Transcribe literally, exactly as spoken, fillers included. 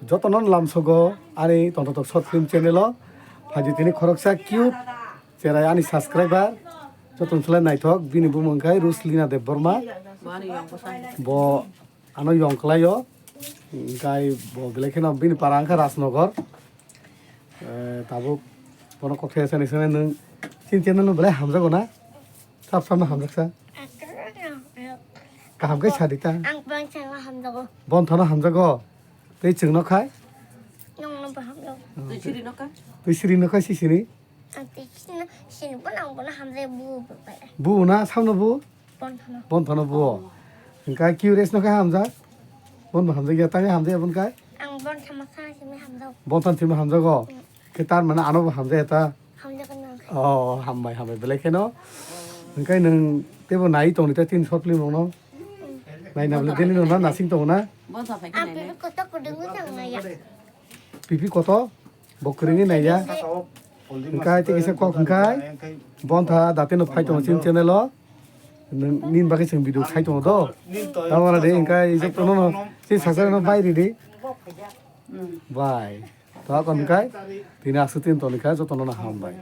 Jotono lamsogo ani tongthotok short film channel o phaidi tini khoroksa cute cherai ani subscriber jotoni slai naithok bini bumung khe Ruslina Debbarma. Bo ano yong kwlaio, hwnkhe bo belai kheno bini para wngkha Rajnagar. Eh, tabuk bono kok thaya sani sani nwng chini channel no belai hamjago na? Sab samno hamjaksa. Kaham khe sadi ta. Ang Bonthano hamjago. Bonthano hamjago. Tei chwngno khai? Nwngno bo hamjago. Twi siri no kha? Twi siri no kha sisini? Ang twi sini, sini bo nang bono hamjai bu bu bai. Bu na samno bu? Bonthano. Bonthano bu. Hwnkhe curious no khai hamjak? Bon bo hamjak ya, tang hamjak ya bon khai? Ang Bonthano kha simi hamjago. Bonthan simi hamjago? Khe tar mane ano bo hamjak ya ta? Hamjago nang. Oh, hambai, hambai. Belai kheno. Hwnkhe nwng teibo nai tongni ta tin short film rokno? Naina bole daily no na nasing tongo na? Ang pipi kotor kudungo tang naya. Pipi kotor? Bo kwrwngwi naiya. Hwnkhe tei kaisa kok hwnkhe Bontha datino phai tongo chini channel o. Nwng nini bagwi chwng video khai tongo do. Tamara de hwnkhe jotono no chini sakjak no bai ridi. Bai. To kon kai tini aswk tin toni kha jotono no hambai.